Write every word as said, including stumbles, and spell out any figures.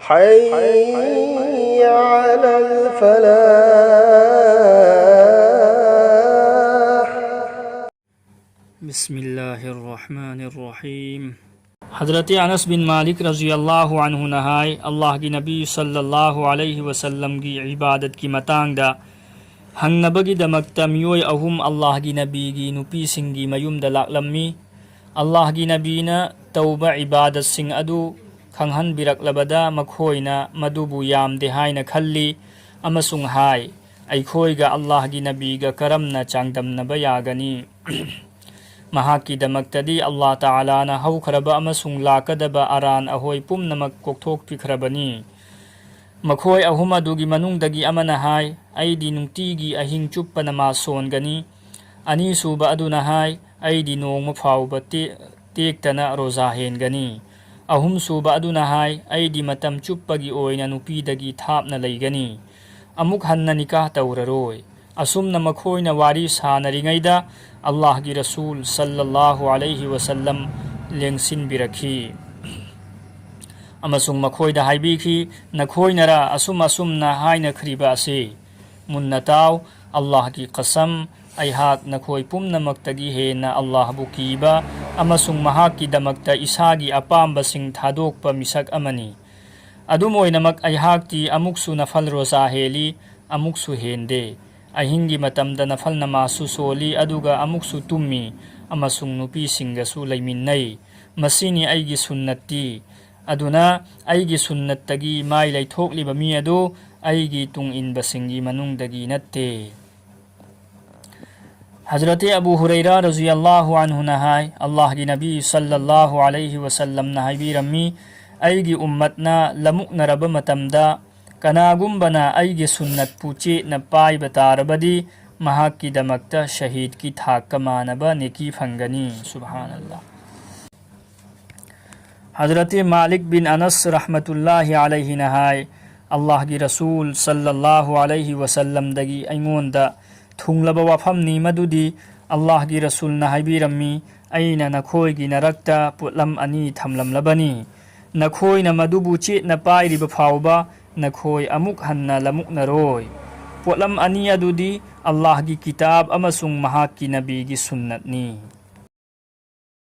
حي على الفلاح. بسم الله الرحمن الرحيم. ꯍꯖꯔꯠ ꯑꯅꯁ ꯕꯤꯟ ꯃꯥꯂꯤꯛ ꯔꯖꯤꯌꯜꯂꯥꯍꯨ ꯑꯟꯍꯨꯅ ꯍꯥꯏ, ꯑꯜꯂꯥꯍꯒꯤ ꯅꯕꯤ ꯁꯜꯂꯜꯂꯥꯍꯨ ꯑꯂꯩꯍꯤ ꯋꯁꯜꯂꯝꯒꯤ ꯏꯕꯥꯗꯠꯀꯤ ꯃꯇꯥꯡꯗ ꯍꯪꯅꯕꯒꯤꯗꯃꯛꯇ ꯃꯤꯑꯣꯏ ꯑꯍꯨꯝ ꯑꯜꯂꯥꯍꯒꯤ ꯅꯕꯤꯒꯤ ꯅꯨꯄꯤꯁꯤꯡꯒꯤ ꯃꯌꯨꯝꯗ ꯂꯥꯛꯂꯝꯃꯤ꯫ ꯑꯜꯂꯥꯍꯒꯤ ꯅꯕꯤꯅ ꯇꯧꯕ ꯏꯕꯥꯗꯠꯁꯤꯡ ꯑꯗꯨ ꯈꯪꯍꯟꯕꯤꯔꯛꯂꯕꯗ ꯃꯈꯣꯏꯅ ꯃꯗꯨꯕꯨ ꯌꯥꯝꯗꯦ ꯍꯥꯏꯅ ꯈꯜꯂꯤ ꯑꯃꯁꯨꯡ ꯍꯥꯏ, ꯑꯩꯈꯣꯏꯒ ꯑꯜꯂꯥꯍꯒꯤ ꯅꯕꯤꯒ ꯀꯔꯝꯅ ꯆꯥꯡꯗꯝꯅꯕ ꯌꯥꯒꯅꯤ? ꯃꯍꯥꯛꯀꯤꯗꯃꯛꯇꯗꯤ ꯑꯜꯂꯥꯍ ꯇꯥꯂꯥꯅ ꯍꯧꯈ꯭ꯔꯕ ꯑꯃꯁꯨꯡ ꯂꯥꯛꯀꯗꯕ ꯑꯔꯥꯟ ꯑꯍꯣꯏ ꯄꯨꯝꯅꯃꯛ ꯀꯣꯛꯊꯣꯛꯄꯤꯈ꯭ꯔꯕꯅꯤ꯫ ꯃꯈꯣꯏ ꯑꯍꯨꯝ ꯑꯗꯨꯒꯤ ꯃꯅꯨꯡꯗꯒꯤ ꯑꯃꯅ ꯍꯥꯏ, ꯑꯩꯗꯤ ꯅꯨꯡꯇꯤꯒꯤ ꯑꯍꯤꯡ ꯆꯨꯞꯄ ꯅꯃꯥꯖ ꯁꯣꯟꯒꯅꯤ꯫ ꯑꯅꯤꯁꯨꯕ ꯑꯗꯨꯅ ꯍꯥꯏ, ꯑꯩꯗꯤ ꯅꯣꯡꯃ ꯐꯥꯎꯕ ꯇꯦ-, ꯇꯦꯛꯇꯅ ꯔꯣꯖꯥ ꯍꯦꯟꯒꯅꯤ꯫ ꯑꯍꯨꯝꯁꯨꯕ ꯑꯗꯨꯅ ꯍꯥꯏ, ꯑꯩꯗꯤ ꯃꯇꯝ ꯆꯨꯞꯄꯒꯤ ꯑꯣꯏꯅ ꯅꯨꯄꯤꯗꯒꯤ ꯊꯥꯞꯅ ꯂꯩꯒꯅꯤ꯫ ꯑꯃꯨꯛ ꯍꯟꯅ ꯅꯤꯀꯥꯍ ꯇꯧꯔꯔꯣꯏ꯫ ꯑꯁꯨꯝꯅ ꯃꯈꯣꯏꯅ ꯋꯥꯔꯤ ꯁꯥꯅꯔꯤꯉꯩꯗ ꯑꯜꯂꯥꯍꯒꯤ ꯔꯁꯨꯜ ꯁꯜꯂꯜꯂꯥꯍꯨ ꯑꯂꯩꯍꯤ ꯋꯁꯜꯂꯝ ꯂꯦꯡꯁꯤꯟꯕꯤꯔꯛꯈꯤ ꯑꯃꯁꯨꯡ ꯃꯈꯣꯏꯗ ꯍꯥꯏꯕꯤꯈꯤ, ꯅꯈꯣꯏꯅꯔ ꯑꯁꯨꯝ ꯑꯁꯨꯝꯅ ꯍꯥꯏꯅꯈ꯭ꯔꯤꯕ ꯑꯁꯤ? ꯃꯨꯟꯅ ꯇꯥꯎ, ꯑꯜꯂꯥꯍꯒꯤ ꯀꯁꯝ, ꯑꯩꯍꯥꯛ ꯅꯈꯣꯏ ꯄꯨꯝꯅꯃꯛꯇꯒꯤ ꯍꯦꯟꯅ ꯑꯜꯂꯥꯍꯕꯨ ꯀꯤꯕ ꯑꯃꯁꯨꯡ ꯃꯍꯥꯛꯀꯤꯗꯃꯛꯇ ꯏꯁꯥꯒꯤ ꯑꯄꯥꯝꯕꯁꯤꯡ ꯊꯥꯗꯣꯛꯄ ꯃꯤꯁꯛ ꯑꯃꯅꯤ꯫ ꯑꯗꯨꯝ ꯑꯣꯏꯅꯃꯛ, ꯑꯩꯍꯥꯛꯇꯤ ꯑꯃꯨꯛꯁꯨ ꯅꯐꯜ ꯔꯣꯖꯥ ꯍꯦꯜꯂꯤ, ꯑꯃꯨꯛꯁꯨ ꯍꯦꯟꯗꯦ꯫ ꯑꯍꯤꯡꯒꯤ ꯃꯇꯝꯗ ꯅꯐꯜ ꯅꯃꯥꯖꯁꯨ ꯁꯣꯜꯂꯤ, ꯑꯗꯨꯒ ꯑꯃꯨꯛꯁꯨ ꯇꯨꯝꯃꯤ ꯑꯃꯁꯨꯡ ꯅꯨꯄꯤꯁꯤꯡꯒꯁꯨ ꯂꯩꯃꯤꯟꯅꯩ꯫ ꯃꯁꯤꯅꯤ ꯑꯩꯒꯤ ꯁꯨꯟꯅꯠꯇꯤ꯫ ꯑꯗꯨꯅ ꯑꯩꯒꯤ ꯁꯨꯟꯅꯠꯇꯒꯤ ꯃꯥꯏ ꯂꯩꯊꯣꯛꯂꯤꯕ ꯃꯤ ꯑꯗꯨ ꯑꯩꯒꯤ ꯇꯨꯡ ꯏꯟꯕꯁꯤꯡꯒꯤ ꯃꯅꯨꯡꯗꯒꯤ ꯅꯠꯇꯦ꯫ ꯍꯖꯔꯠ ꯑꯕꯨ ꯍꯨꯔꯩꯔꯥ ꯔꯖꯤꯌꯜꯂꯥꯍꯨ ꯑꯟꯍꯨꯅ ꯍꯥꯏ, ꯑꯜꯂꯥꯍꯒꯤ ꯅꯕꯤ ꯁꯜꯂꯜꯂꯥꯍꯨ ꯑꯂꯩꯍꯤ ꯋꯁꯜꯂꯝꯅ ꯍꯥꯏꯕꯤꯔꯝꯃꯤ, ꯑꯩꯒꯤ ꯎꯝꯃꯠꯅ ꯂꯃꯨꯛꯅꯔꯕ ꯃꯇꯝꯗ ꯀꯅꯥꯒꯨꯝꯕꯅ ꯑꯩꯒꯤ ꯁꯨꯟꯅꯠꯄꯨ ꯆꯦꯠꯅ ꯄꯥꯏꯕ ꯇꯥꯔꯕꯗꯤ ꯃꯍꯥꯛꯀꯤꯗꯃꯛꯇ ꯁꯍꯤꯗꯀꯤ ꯊꯥꯛꯀ ꯃꯥꯟꯅꯕ ꯅꯦꯀꯤ ꯐꯪꯒꯅꯤ꯫ ꯁꯨꯕꯍꯥꯅꯜꯂꯥꯍ꯫ ꯍꯖꯔꯠ ꯃꯥꯂꯤꯛ ꯕꯤꯟ ꯑꯅꯁ ꯔꯍꯃꯇꯨꯜꯂꯥꯍꯤ ꯑꯂꯩꯍꯤꯅ ꯍꯥꯏ, ꯑꯜꯂꯥꯍꯒꯤ ꯔꯁꯨꯜ ꯁꯜꯂꯜꯂꯥꯍꯨ ꯑꯂꯩꯍꯤ ꯋꯁꯜꯂꯝꯗꯒꯤ ꯑꯩꯉꯣꯟꯗ ꯊꯨꯡꯂꯕ ꯋꯥꯐꯝꯅꯤ ꯃꯗꯨꯗꯤ ꯑꯜꯂꯥꯍꯒꯤ ꯔꯁꯨꯜꯅ ꯍꯥꯏꯕꯤꯔꯝꯃꯤ, ꯑꯩꯅ ꯅꯈꯣꯏꯒꯤ ꯅꯔꯛꯇ ꯄꯣꯠꯂꯝ ꯑꯅꯤ ꯊꯝꯂꯝꯂꯕꯅꯤ꯫ ꯅꯈꯣꯏꯅ ꯃꯗꯨꯕꯨ ꯆꯦꯠꯅ ꯄꯥꯏꯔꯤꯕ ꯐꯥꯎꯕ ꯅꯈꯣꯏ ꯑꯃꯨꯛ ꯍꯟꯅ ꯂꯃꯨꯛꯅꯔꯣꯏ꯫ ꯄꯣꯠꯂꯝ ꯑꯅꯤ ꯑꯗꯨꯗꯤ ꯑꯜꯂꯥꯍꯒꯤ ꯀꯤꯇꯥꯕ ꯑꯃꯁꯨꯡ ꯃꯍꯥꯛꯀꯤ ꯅꯕꯤꯒꯤ ꯁꯨꯟꯅꯠꯅꯤ꯫